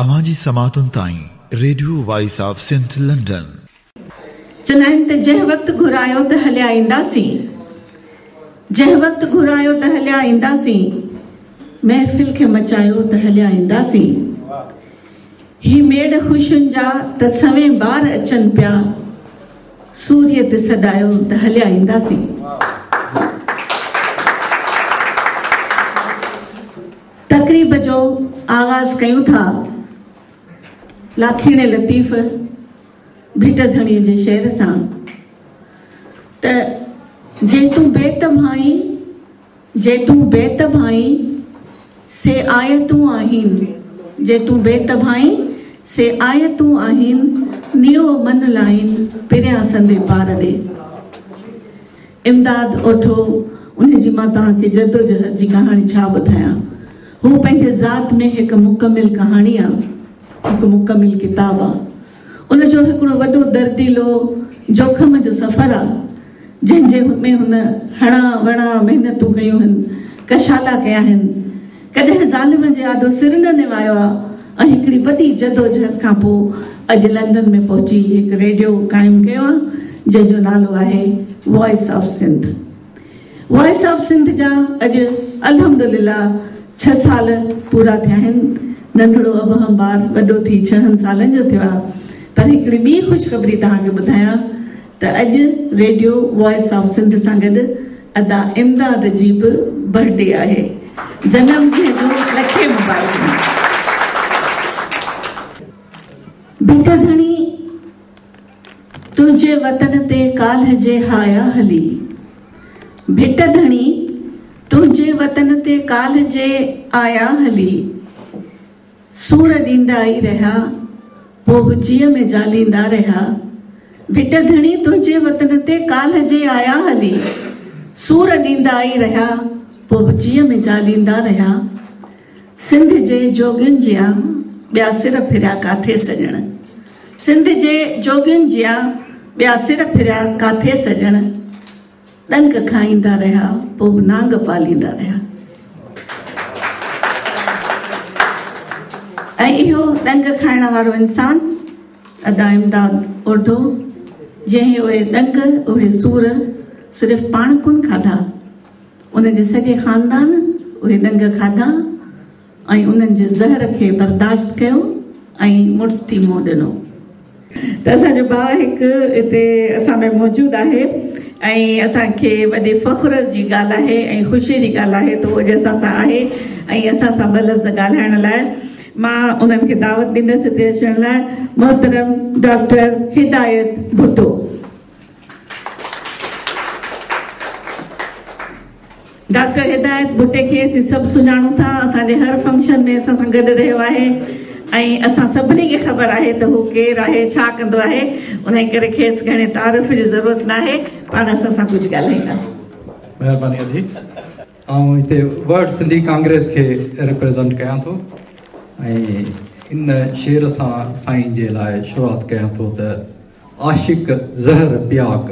اوهان جي سماعتن تائين radio voice of Sindh London. چوندا آهن ته جنهن وقت گهرايو ته هليا اينداسين جنهن وقت گهرايو ته هليا اينداسين محفل کي مچايو ته هليا اينداسين هي ميڙ خوشين جا ته سوين بار اچن پيا سوريء تي سڏايو ته هليا اينداسين. تقريب جو آغاز ڪيون ٿا لاکيڻي لطيف ڀٽ ڌڻيء جي شعر سان ته جي تون بيت ڀائين جي تون بيت ڀائين سي آيتون آهين جي تون بيت ڀائين سي آيتون آهين نيو من لائين پريان سندي پار ڏي. امداد اوٺو، انهي جي مان توهان کي جدوجهد جي ڪهاڻي ڇا ٻڌايان. هو پنهنجي ذات ۾ هڪ مڪمل ڪهاڻي آ، هڪ مڪمل ڪتاب آ. ان جو هڪڙو وڏو درديلو جوکم جو سفر آ، جنهن جي ۾ هن هڻا وڻا محنتون ڪيون هن، ڪشالا ڪيا هن. ڪڏهن ظالم جي آڏو سر نه نوايو آ ۽ هڪڙي وڏي جدوجهد کان پوء اڄ لنڊن ۾ پهچي هڪ ريڊيو قائم ڪيو آ جنهن جو نالو آهي voice of Sindh. Voice of Sindh جا اڄ الحمدلله ڇهه سال پورا ٿيا آهن. ننڍڙو ابهم ٻار وڏو ٿي ڇهن سالن جو ٿيو آ پر هڪڙي ٻي خوشخبري توهان کي ٻڌايان ته اڄ ريڊيو وائس آف سنڌ سان گڏ ادا امداد جي به برٿ ڊي آهي. جنم ڏينهن جون لکين مبارڪون. ڀٽ ڌڻي تنهنجي وطن تي ڪالهه جي آيا هلي. ڀٽ ڌڻي تنهنجي وطن تي ڪالهه جي آيا هلي. سور ڏيندا ئي رهيا، پوء به جيء ۾ جاليندا رهيا. ڀٽ ڌڻي تنهنجي وطن تي ڪالهه جي آيا هلي. سور ڏيندا ئي رهيا، پوء به جيء ۾ جاليندا رهيا. سنڌ جي جوڳين جيان ٻيا سر ڦريا ڪاٿي سڄڻ. سنڌ جي جوڳين جيان ٻيا سر ڦريا ڪاٿي سڄڻ. ڏنگ کائيندا رهيا، پوء به نانگ پاليندا رهيا. ۽ اهو ڏنگ کائڻ وارو انسان ادا امداد اوڍو، جنهن اهي ڏنگ، اهي سور صرف پاڻ ڪونه کاڌا، ان جي سڄي خاندان اهي ڏنگ کاڌا ۽ انهن جي زهر کي برداشت ڪيو ۽ مڙس ٿي منهن ڏنو. ته اسان جو ڀاء هڪ هتي اسان ۾ موجود آهي ۽ اسان کي وڏي فخر جي ڳالهه آهي ۽ خوشي جي ڳالهه آهي ته هو اڄ اسان سان آهي ۽ اسان سان ٻه لفظ ڳالهائڻ لاء مان انهن کي دعوت ڏيندس هتي اچڻ لاء محترم ڊاڪٽر هدايت ڀٽو. ڊاڪٽر هدايت ڀٽي کي اسين سڀ سڃاڻون ٿا، اسان جي هر فنڪشن ۾ اسان سان گڏ رهيو آهي ۽ اسان سڀني کي خبر آهي ته هو ڪير آهي، ڇا ڪندو آهي، انهي ڪري کيس گهڻي تعارف جي ضرورت ناهي، پاڻ اسان سان ڪجهه ڳالهائيندا. مهرباني ادي. آئون هتي ورلڊ سنڌي ڪانگريس کي ريپريزنٽ ڪيان ٿو ۽ ان شعر سان سائين جي لاء شروعات ڪيان ٿو ته. عاشق زهر پياڪ،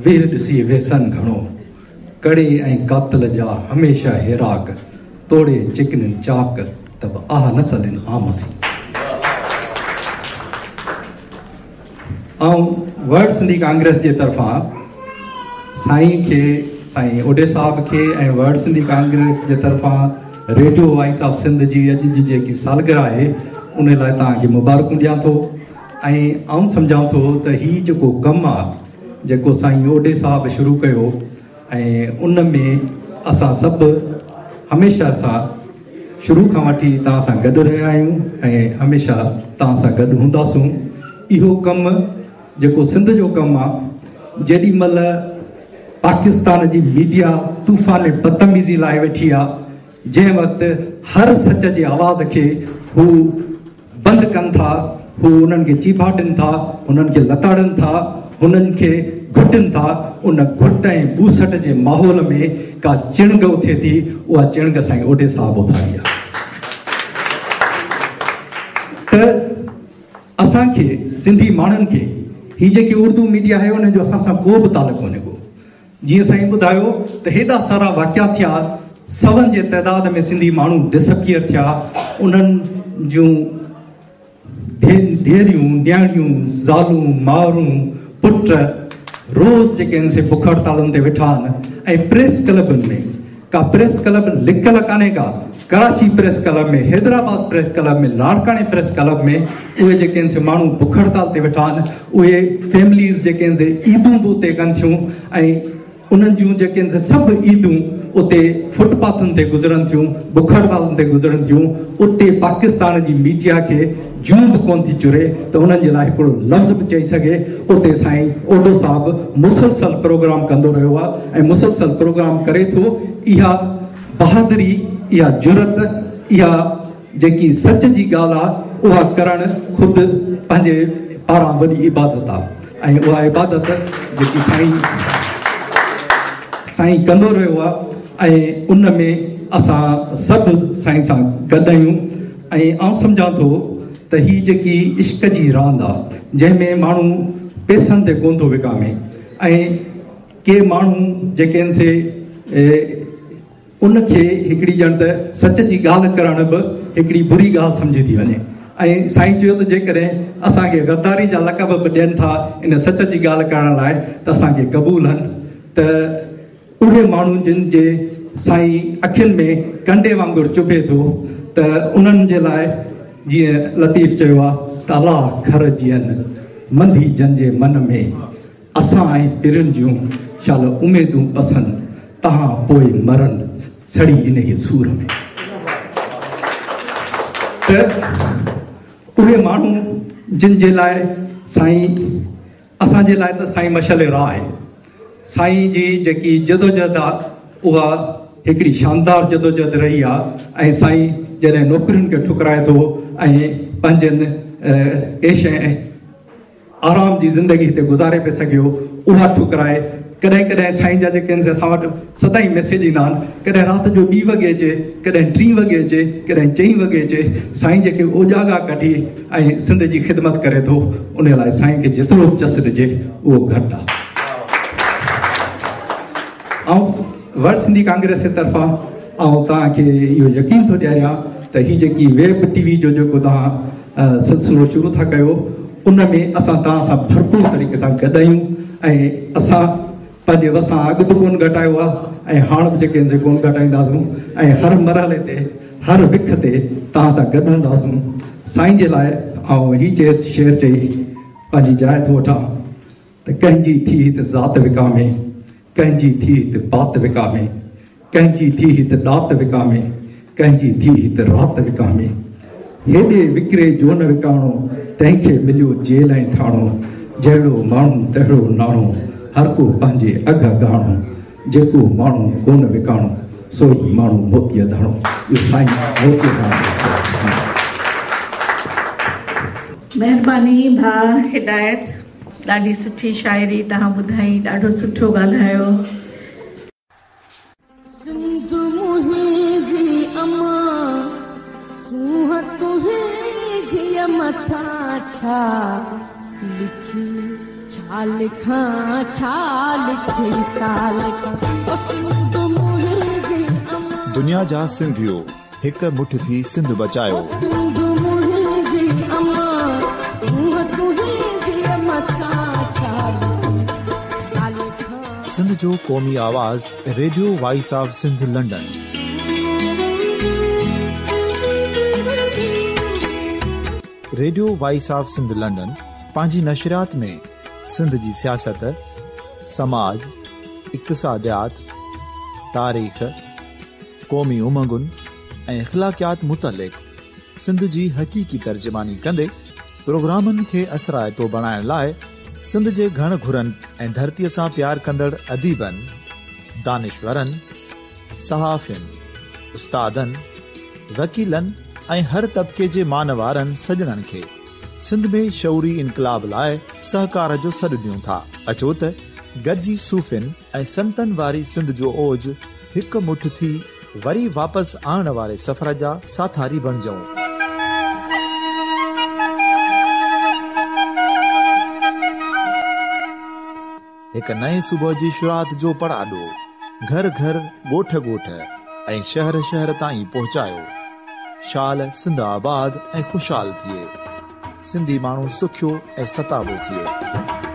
ويهه ڏسي ويسن گهڻو، ڪڙي ۽ قاتل جا هميشه هيراڪ، توڙي چڪنين چاڪ، ته به آهه نه سڏين عام سين. آئون ورلڊ سنڌي ڪانگريس جي طرفان سائين کي، سائين اوڍي صاحب کي ۽ ورلڊ سنڌي ڪانگريس جي طرفان ريڊيو وائس آف سنڌ جي اڄ جي جيڪي سالگرهه آهي، ان لاء توهان کي مبارڪون ڏيان ٿو. ۽ آئون سمجهان ٿو ته هي جيڪو ڪم آ جيڪو سائين اوڍي صاحب شروع ڪيو ۽ ان ۾ اسان سڀ هميشه سان شروع کان وٺي توهان سان گڏ رهيا آهيون ۽ هميشه توهان سان گڏ هونداسون اهو ڪم جيڪو سنڌ جو ڪم آ جيڏي مهل پاڪستان جي ميڊيا طوفان بدتميزي لائي ويٺي آ جنهن وقت هر سچ جي آواز کي هو بند ڪن ٿا، هو انهن کي چيڀاٽين ٿا، انهن کي لتاڙن ٿا، هنن کي گهٽين ٿا، ان گهٽ ۽ ٻوسٽ جي ماحول ۾ ڪا چڻگ اٿي ٿي، اها چڻگ سائين اوڍي صاحب اٿاري آهي ته اسان کي سنڌي ماڻهن کي هي جيڪي اردو ميڊيا آهي ان جو اسان سان ڪو به تعلق ڪونهي ڪو. جيئن سائين ٻڌايو ته هيڏا سارا واقعا ٿيا، سون جي تعداد ۾ سنڌي ماڻهو ڊس اپيئر ٿيا، انهن جون ڌيئريون، نياڻيون، زالون، مائرون، پٽ روز جيڪي آهن سي بک هڙتالن تي ويٺا آهن ۽ پريس ڪلبن ۾ ڪا پريس ڪلب لڪل ڪانهي ڪا، Karachi press club ۾، Hyderabad press club ۾، لاڙڪاڻي پريس ڪلب ۾ اهي جيڪي آهن سي ماڻهو بک هڙتال تي ويٺا آهن، اهي فيمليز جيڪي آهن سي عيدون به اتي ڪن ٿيون ۽ انهن جون جيڪي آهن سي سڀ عيدون اتي فٽ پاٿن تي گذرن ٿيون، بک هڙتالن تي گذرن ٿيون، اتي پاڪستان جي ميڊيا کي جون به ڪونه ٿي چري ته انهن جي لاء هڪڙو لفظ به چئي سگهي، اتي سائين اوڍو صاحب مسلسل پروگرام ڪندو رهيو آهي ۽ مسلسل پروگرام ڪري ٿو، اها بهادري، اها جرئت، اها جيڪي سچ جي ڳالهه آهي اها ڪرڻ خود پنهنجي پاران وڏي عبادت آهي ۽ اها عبادت جيڪي سائين سائين ڪندو رهيو آهي ۽ ان ۾ اسان سڀ سائين سان گڏ آهيون ۽ آئون سمجهان ٿو ته هي جيڪي عشق جي راند آهي جنهن ۾ ماڻهو پئسن تي ڪونه ٿو وڪامي ۽ ڪي ماڻهو جيڪي آهن سي ان کي هڪڙي ڄڻ ته سچ جي ڳالهه ڪرڻ به هڪڙي بري ڳالهه سمجهي ٿي وڃي ۽ سائين چيو ته جيڪڏهن اسان کي غداري جا لقب به ڏين ٿا ان سچ جي ڳالهه ڪرڻ لاء ته اسان کي قبول هن ته اهي ماڻهو جن جي سائين اکين ۾ ڪنڊي وانگر چڀي ٿو ته انهن جي لاء جيئن لطيف چيو آ ته الله کر جئن منڌي جن جي من ۾. اسان ۽ پرين جون شال اميدون پسن، تهان پوء مرن سڙي انهيء سور ۾. ته اهي ماڻهو جن جي لاء سائين اسان جي لاء ته سائين مشعل راهه آهي. سائين جي جيڪي جدوجهد آ اها هڪڙي شاندار جدوجهد رهي آ ۽ سائين جڏهن نوڪرين کي ٺڪرائي ٿو ۽ پنهنجن عيش ۽ آرام جي زندگي هتي گذاري پئي سگهيو اها ٺڪرائي ڪڏهن ڪڏهن سائين جا جيڪي آهن سي اسان وٽ سدائين ميسيج ايندا آهن ڪڏهن رات جو ٻي وڳي اچي ڪڏهن ٽين وڳي اچي ڪڏهن چئين وڳي اچي سائين جيڪي اوجاڳا ڪڍي ۽ سنڌ جي خدمت ڪري ٿو ان لاء سائين کي جيترو به جس ڏجي اهو گهٽ آهي. آئون ورلڊ سنڌي ڪانگريس جي طرفان آئون توهان کي اهو يقين ٿو ڏياريان ته هي جيڪي ويب ٽي وي جو جيڪو توهان سلسلو شروع ٿا ڪيو ان ۾ اسان توهان سان ڀرپور طريقي سان گڏ آهيون ۽ اسان پنهنجي وسان اڳ به ڪونه گهٽايو آهي ۽ هاڻ به جيڪي آهن سي ڪونه گهٽائينداسون ۽ هر مرحلي تي هر وک تي توهان سان گڏ هونداسون سائين جي لاء آئون هي شعر چئي پنهنجي جاء ٿو وٺان ته ڪنهن جي ٿي هت ذات وڪامي، ڪنهن جي ٿي هت بات وڪامي، ڪنهن جي ٿي هت ڏات وڪامي، ڪنهن جي ٿي هت رات وڪامي. هيڏي وڪري جو نه وڪاڻو، تنهن کي مليو جيل ۽ ٿاڻو، جهڙو ماڻهو تهڙو ناڻو، هر ڪو پنهنجي اگهه اگهاڻو، جيڪو ماڻهو ڪونه وڪاڻو، سو ئي ماڻهو موتيء داڻو. اهو سائين موتيء داڻو جو شعر آهي. مهرباني ڀاء هدايت. ڏاڍي سٺي شاعري توهان ٻڌائي ڏاڍو سٺو ڳالهايو. سنڌ منهنجي امان سونهن تنهنجي مٿان ڇا لکي ڇا لکان ڇا لکي ڇا لکان او سنڌ منهنجي امان. دنيا جا سنڌيو هڪ مٺ ٿي سنڌ بچايو. سنڌ منهنجي امان سونهن تنهنجي مٿان ڇا لکي ڇا لکان. سنڌ جو قومي آواز radio voice of Sindh London. Radio voice of Sindh London پنهنجي نشريات ۾ سنڌ جي سياست، سماج، اقتصاديات، تاريخ، قومي امنگن ۽ اخلاقيات متعلق سنڌ جي حقيقي ترجماني ڪندي پروگرامن کي اثرائتو بڻائڻ لاء سنڌ جي گهڻ گهرن ۽ ڌرتيء سان پيار ڪندڙ اديبن، دانشورن، صحافين، استادن، وڪيلن ۽ هر طبقي جي مانوارن سڄڻن کي سنڌ ۾ شعوري انقلاب لاء سهڪار جو سڏ ڏيون ٿا. اچو ته گڏجي صوفين ۽ سنتن واري سنڌ جو اوج هڪ مٺ ٿي وري واپس آڻڻ واري سفر جا ساٿاري بڻجون. هڪ نئين صبح جي شروعات جو پڙاڏو گهر گهر، ڳوٺ ڳوٺ ۽ شهر شهر تائين پهچايو. شال سنڌ آباد ۽ خوشحال ٿئي. سنڌي ماڻهو سکيو ۽ ستابو ٿئي.